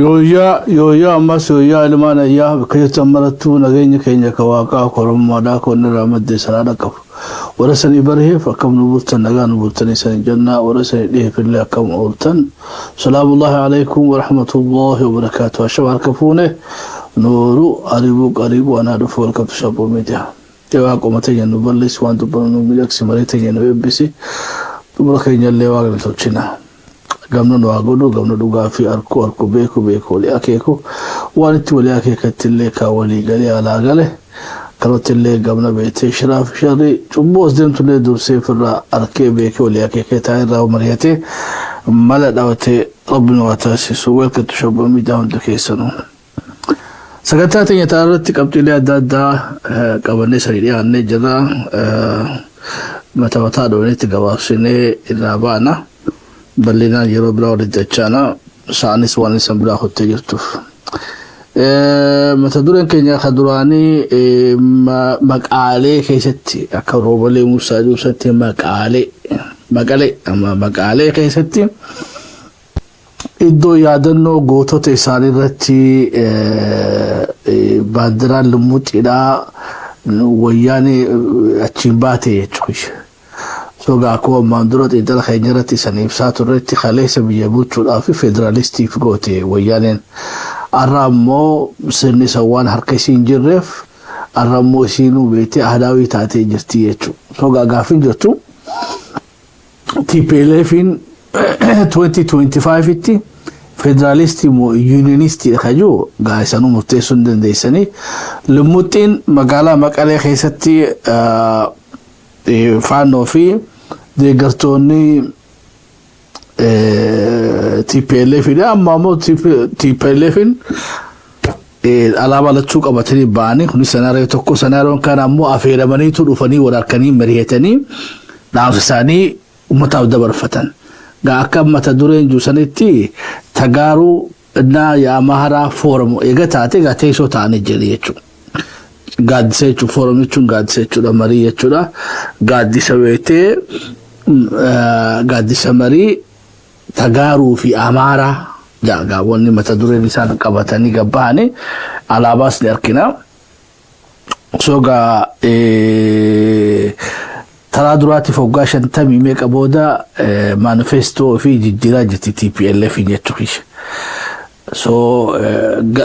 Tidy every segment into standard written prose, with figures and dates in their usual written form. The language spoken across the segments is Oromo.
Yooyyaa yooyyaa ammas yooyyaa ilmaan ayyaa bakka jirtan marattuu nageenya keenya ka waaqaa korommaadhaa koon irraa madde sanaa dhaqqabu. Warra sanii bariheef akkam nu bultan, nagaa nu bultanii sanii jennaa, warra sanii dhiheef illee akkam ooltan. Salaamullaahi alaikum warahmatullaahi wabarakaatu. Ashama harka fuune nooru ariibuu qariibuu anaa dhufu, welcome to Shabboo Media. Waaquma teenya nu balleessi, waan dubbannu nu miidhagsi, marii teenya nu eebbisi, xumura keenya illee waaqni tolchina. Gamna nu haa godhu, gamna dhugaa fi arkuu arkuu beeku beeku walii akeeku, waan itti walii akeekatti illee kan walii galee alaa gale kanatti illee gamna beetee shiraa fi sharrii cubbuu as deemtu illee dursee ofirraa arkee beekee walii akeekee taa'ee irraa mari'atee mala dhawatee Rabbi nu haa taasisu. Welcome to Shabboo Miidiyaa hundi keessanuu. Sagantaa teenya ta'an irratti qabxiilee adda addaa qabannee sanii dhiyaannee jirra. Mata mataa dhoonitti gabaabsinee irraa baana. Bal'inaan yeroo biraa walitti dachaana. Sa'anis waan isan biraa kuttee jirtuuf. Mata dureen keenya kan duraanii maqaalee keessatti akka roobalee Muusaa Juusatti maqaalee maqalee amma maqaalee keessatti iddoo yaadannoo gootota isaanii irratti baandiraan lummuxiidhaa wayyaanee achiin baate jechuudha. So akkuma ammaan dura xiinxala keenya irratti isan ibsaa turretti, kaleessa biyya bulchuudhaaf federaalistiif goote wayyaaneen. Har'a ammoo sirni isa waan harka isiin hin jirreef, har'a ammoo isiinuu beektee ahadaawii taatee jirti jechuudha. So gaaffiin jirtu, TPLFin 2025tti federaalistii moo unionistii ka jiru gaa isanuu murteessuu hin dandeessanii. Lummuxxiin magaalaa Maqalee keessatti faannoo fi deeggartoonni TPLF dha. Amma ammoo TPLFin alaabaa lachuu qabatanii ba'anii, kunis scenario tokko. Scenarioon kana ammoo affeeramaniitu dhufanii wal harkanii mari'atanii dhaamsa isaanii uummataaf dabarfatan. Gaa akka mata dureen jiru sanitti Tagaaruu እና የአማራ ፎረም eega taate gaa teessoo ta'anii jiru jechuudha. Gaaddisa jechuudha, forum jechuun gaaddisa jechuudha, marii jechuudha. Gaaddisa beektee gaaddisa marii Tagaaruu fi Amaaraa gaa wanni mata dureen isaan qabatanii gabbahanii alaabaas ni argina. So gaa taraa duraatiif waggaa 50 meeqa booda manifesto fi jijjiiraa jirti TPLF jechuudha. So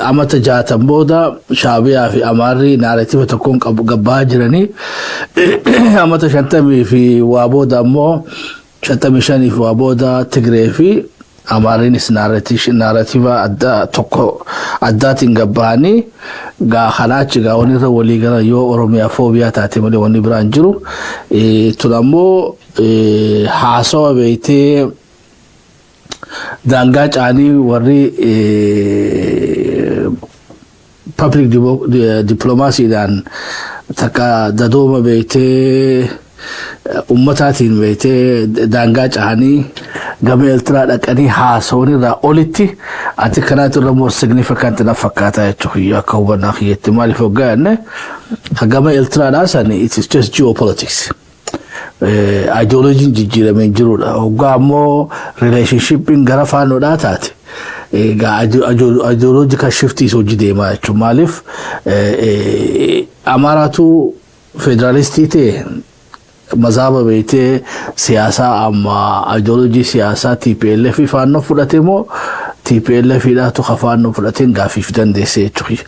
amata 60 booda Shaabiyaa fi Amaarri narrative tokkoon gabbaa jiranii, amata 50 fi waa booda ammoo 55 fi waa booda Tigree fi Amaariinis narrative addaa tokko addaatiin gabbahanii, gaa kanaachi gaa wanni irra walii galan yoo Oromiyaa phobia taate malee wanni biraan jiru. Tun ammoo haasawa beektee daangaa caanii warri public diplomacydhaan takka dadooma beektee ummataatiin beektee daangaa cahanii gama Eertiraa dhaqanii haasawwan irraa olitti ati kanaatu irra more significant na fakkaata jechuudha akka hubannaa kiyyatti. Maaliif hoggaa jenne, gama Eertiraadhaa sani it is just geopolitics. Ideologyn jijjiiramee jirudha. Hoggaa ammoo relationshipiin gara faanoodhaa taate, egaa ideological shiftiis hojii deemaa jechuudha. Maaliif Amaaraatu federaalistii ta'e mazaaba beektee siyaasaa amma ideology siyaasaa TPLF faannoo fudhate moo TPLF dhaatu faannoo fudhateen gaafiif dandeesse jechuudha.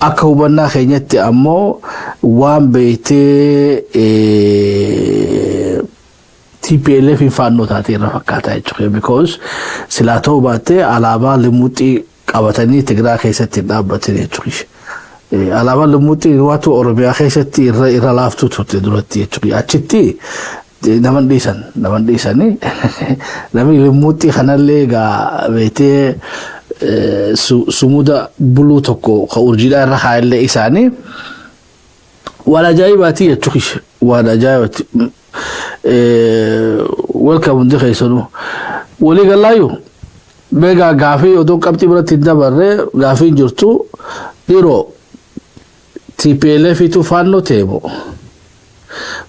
Akka hubannaa keenyatti ammoo waan beektee TPLF faannoo taatee irra fakkaata jechuudha. Because silaa ta'uu baattee alaabaa limuuxii qabatanii Tigiraa keessatti hin dhaabbatin jechuudha. Alaabaan limuuxii waatu Oromiyaa keessatti irra irra laaftuu turte duratti jechuudha. Achitti naman dhiisan naman dhiisanii namni limuuxii kanallee egaa beektee sumuda buluu tokko ka urjiidhaa irra kaa'ellee isaanii waan ajaa'ibaati jechuudha. Waan ajaa'ibaati. Welcome hundi keessanuu. Walii galaayyuu beekaa gaafii odoo qabxii biratti hin dabarre, gaafiin jirtu dhiiroo, TPLF tu faannoo ta'e moo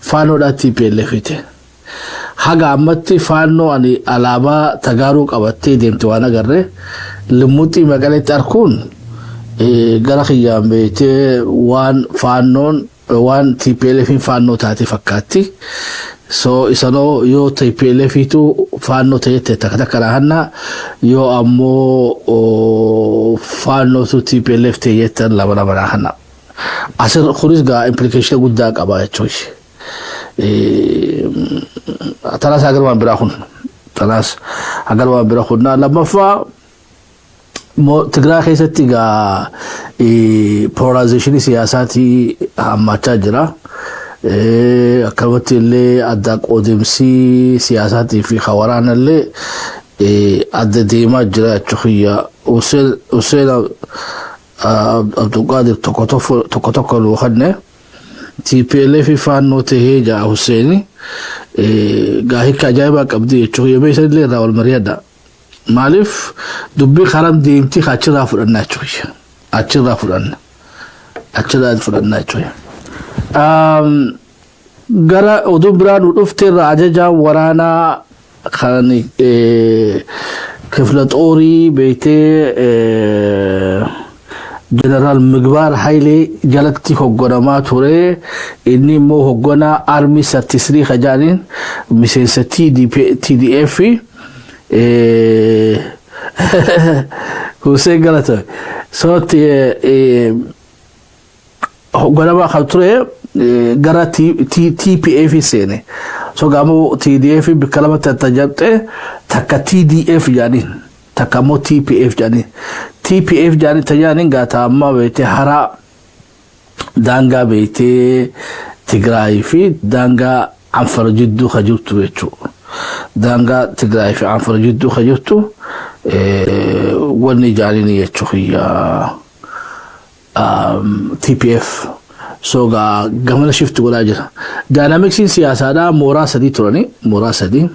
faannoodhaa TPLF ta'e? Haga ammatti faannoo ani alaabaa Tagaaruu qabattee deemte waan agarre Limmuxii Maqaleetti arkuun gara kiyyaan beektee waan Faannoon, waan TPLF Faannoo taate fakkaatti. So isanoo yoo TPLFitu Faannoo ta'etti takka takka rahanna, yoo ammoo Faannootu TPLF ta'e jettan lama lama rahanna. Asir kunis gaa implication guddaa qaba jechuudha. Tanaas agar waan biraa kun. Tanaas agar waan biraa kun. Lammaffaa, Tigraay keessatti gaa polarization siyaasaatii hammaachaa jira. Akkanumatti illee adda qoodimsi siyaasaatii fi waraanallee adda deemaa jira jechuudha. Hussein Abdulqaadir tokko tokko tokko nuu kenne. TPLF Faannoo tahee jaa Hussein, gaa hiika ajaa'ibaa qabdi jechuudha. Yoo illee irraa wal mari'adha. Maaliif dubbii karam deemti achirraa fudhanna jechuudha. Achirraa fudhanna. Achirraa fudhanna jechuudha. Gara oduu biraa nu dhufte irraa, ajajaa waraanaa kan kifla xoorii beektee Jeneraal Migbaar Hayilee jalatti hogganamaa ture. Inni immoo hogganaa Army 33 kajaaniin miseensa TDF. Hussein Galata. Sooti hogganamaa kan ture gara TPF seene. So gaamoo TDF bakka lamatti tajaajilte, takka TDF jedhaniin, takka immoo TPF jedhaniin. TPF jedhanii tajaajilin gaata amma beektee haraa daangaa beektee Tigraay fi daangaa Anfar jidduu ka jirtu jechuudha. Daangaa Tigraay fi Anfar jidduu ka jirtu wanni ijaaniin jechuudha. TPF. So gaa gamana shift godhaa jira. Dynamicsiin siyaasaadhaa mooraa sadii turani. Mooraa sadii.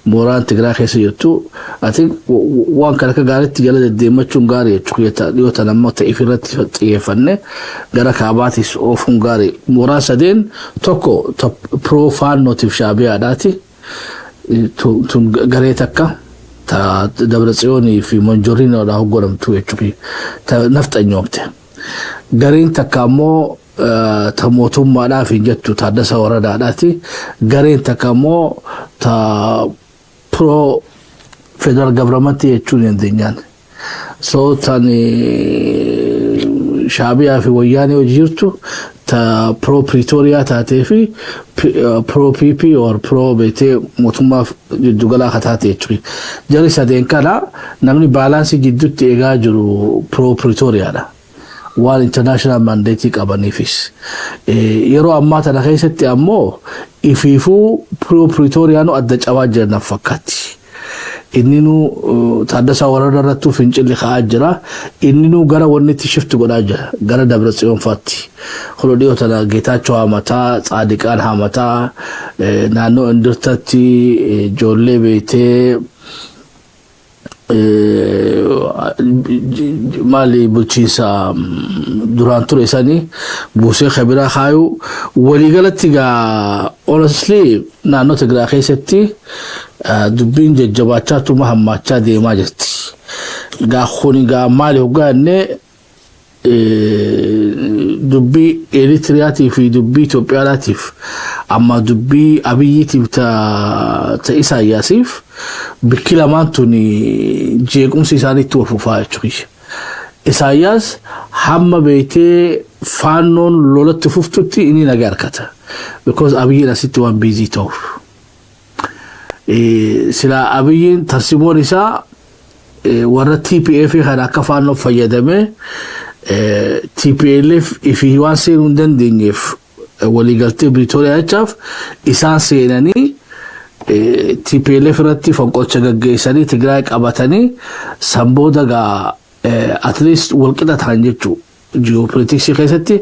Mooraan Tigraay keessa jirtu. Ati waan kana akka gaariitti jala deddeemachuun gaarii jechuudha. Dhiyoo tan ammoo ta'eef irratti xiyyeeffanne gara kaabaatis oofuun gaarii. Mooraan sadeen tokko pro Faannootiif Shaabiyaadhaati. Tun garee takka ta Dabra Tsiyoonii fi Monjoriinoodhaa hogganamtu jechuudha. Ta nafxanyoomte. Gareen takka ammoo ta mootummaadhaaf hin jettu, Taaddasa Waradaadhaati. Gareen takka ammoo ta pro federal government jechuun dandeenyaan. So tan Shaabiyaa fi Wayyaanee hojii jirtu, ta pro Pretoria taatee fi pro PP or pro beetee mootummaa jiddugalaa ka taate jechuudha. Jarri sadeen kana namni balance jidduutti eegaa jiru pro Pretoriaadha. Waan international mandate qabaniifis. Yeroo ammaa tana keessatti ammoo ifiifuu pro Pretoriaanu adda cabaa jiran fakkaatti. Inni nu Taaddasaa Warada irrattuu fincilli ka'aa jira. Inni nu gara wanni itti shift godhaa jira. Gara Dabra Tsiyoon faatti. Kun dhiyoo tana Geetaachoo hamataa, Tsaadiqaan hamataa, naannoo Indirtatti ijoollee beektee maali bulchiinsa duraan ture sanii buusee kabiraa kaayuu. Waliigalatti gaa honestly naannoo Tigraay keessatti dubbiin jajjabaachaa tuma hammaachaa deemaa jirti. Gaa kuni gaa maali hoggaannee, dubbii Eritiriyaatii fi dubbii Itoophiyaadhaatiif amma dubbii Abiyyiitiif ta Isaayyaasiif bikki lamaan tun jeequmsi isaanii itti wal fufaa jechuudha. Isaayyaas hamma beektee Faannoon lolatti fuftutti inni nagaa harkata. Because Abiyyiin asitti waan busy ta'uuf. Silaa Abiyyiin tarsimoon isaa warra TPF kan akka Faannoof fayyadamee TPLF ifii waan seenuu hin dandeenyeef waliigaltee Pretoria jechaaf isaan seenanii TPLF irratti fonqolcha gaggeessanii Tigraay qabatanii san booda gaa at least walqixa ta'an jechuu. Geopolitics keessatti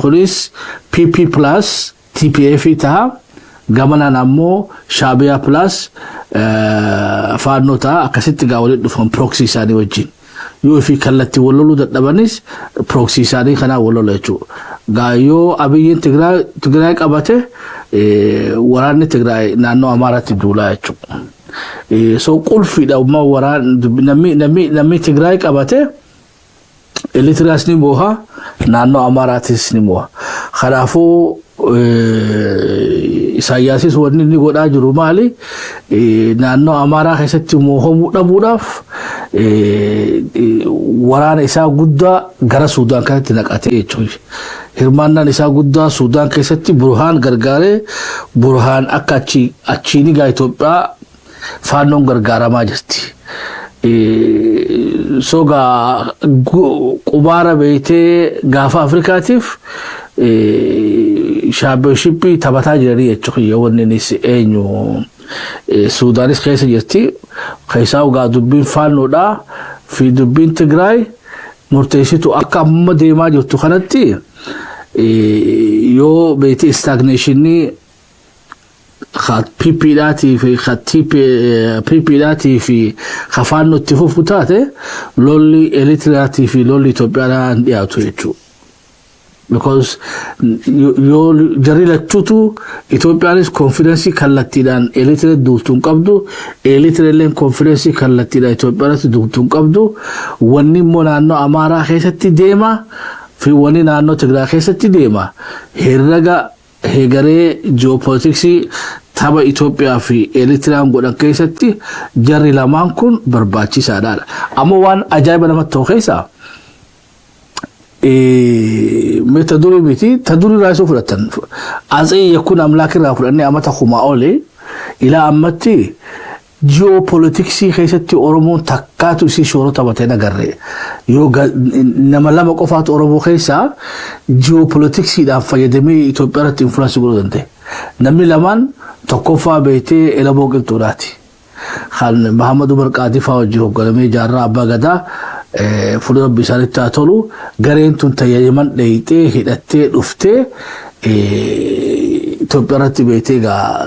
kunis PP plus TPF ta'a. Gamanaan ammoo Shaabiyaa plus Faannoo ta'a. Akkasitti gaa walitti dhufan proxy isaanii wajjin. Yoo fi kallattii wal loluu dadhabanis proxy isaanii kanaa wal lola jechuudha. Gaa yoo Abiyyiin Tigraay qabate, waraanni Tigraay naannoo Amaaraatti duulaa jechuudha. So qulfiidha waraan namni Tigraay qabate Eritiriyaas ni mooha, naannoo Amaaraatis ni mooha. Kanaafuu Isaayyaasis wanni inni godhaa jiru maali? Naannoo Amaaraa keessatti moohamuu dhabuudhaaf waraana isaa guddaa gara Suudaan kanatti naqate jechuudha. Hirmaannaan isaa guddaa Suudaan keessatti Burhaan gargaaree, Burhaan akka achiin egaa Itoophiyaa faannoon gargaaramaa jirti. Sogaa qubaara beeytee gaafa Afrikaatiif championship taphataa jiranii jechuudha. Wanni innis eenyu, Suudaanis keessa jirti. Keessaa egaa dubbiin faannoodhaa fi dubbiin Tigraay murteessitu akka amma deemaa jirtu kanatti, yoo beeytee stagnation PPdhaatii fi PPdhaatii fi kafaannoo itti fufu taate, lolli Eritiriyaatii fi lolli Itoophiyaadhaan dhiyaatu jechuudha. Because yoo jarri lachuutu, Itoophiyaanis confidence kallattiidhaan Eritiriyaa duultuu hin qabdu, Eritiriyaalleen confidence kallattiidhaan Itoophiyaatti duultuu hin qabdu. Wanni immoo naannoo Amaaraa keessatti deema fi wanni naannoo Tigraay keessatti deema herraga hegaree geopolitics tapha Itoophiyaa fi Eritiriyaan godhan keessatti jarri lamaan kun barbaachisaadha. Amma waan ajaa'iba namatti ta'u keessaa ta durii miti, ta durii irraa isoo fudhatan. Atsee Yakun Amlaak irraa fudhannee amata 1000 olee ilaa ammatti geopolitics keessatti Oromoon takkaatu isii shoora taphatee nagarre. Yoo nama lama qofaatu Oromoo keessaa geopoliticsiidhaan fayyadamee Itoophiyaa irratti influence godhuu danda'e. Namni lamaan tokkoffaa beektee Elamoo Qilxuudhaati. Kan Mahammad Umar Qaadii fa'aa wajjin hoogganamee Jaarraa Abbaa Gadaa, fuula Rabbi isaanitti haa tolu, gareen tun tayyaman dheeyxee hidhattee dhuftee Itoophiyaa irratti beektee egaa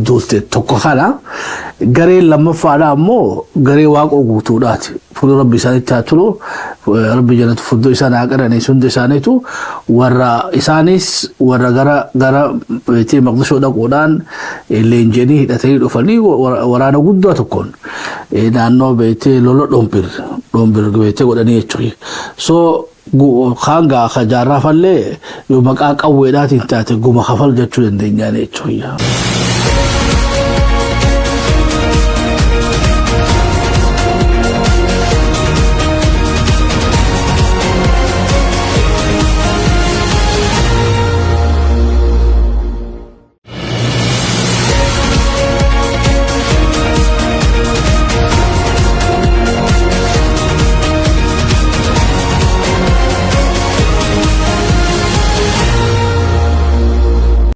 duulte tokko kana. Gareen lammaffaadha ammoo garee Waaqoo Guutuudhaati. Fuula Rabbi isaanitti haa tolu, Rabbi jannatu fuuldura isaan haa qananiisu. Hundi isaaniitu warra isaanis warra gara beektee Maqdishoo dhaquudhaan leenji'anii hidhatanii dhufanii waraana guddaa tokkoon naannoo beektee lola Dhombir beektee godhanii jechuudha. So kaan gaa ka Jaarraa fallee yoo maqaa qawweedhaatiin taate guma kafal jechuu dandeenyaan jechuudha.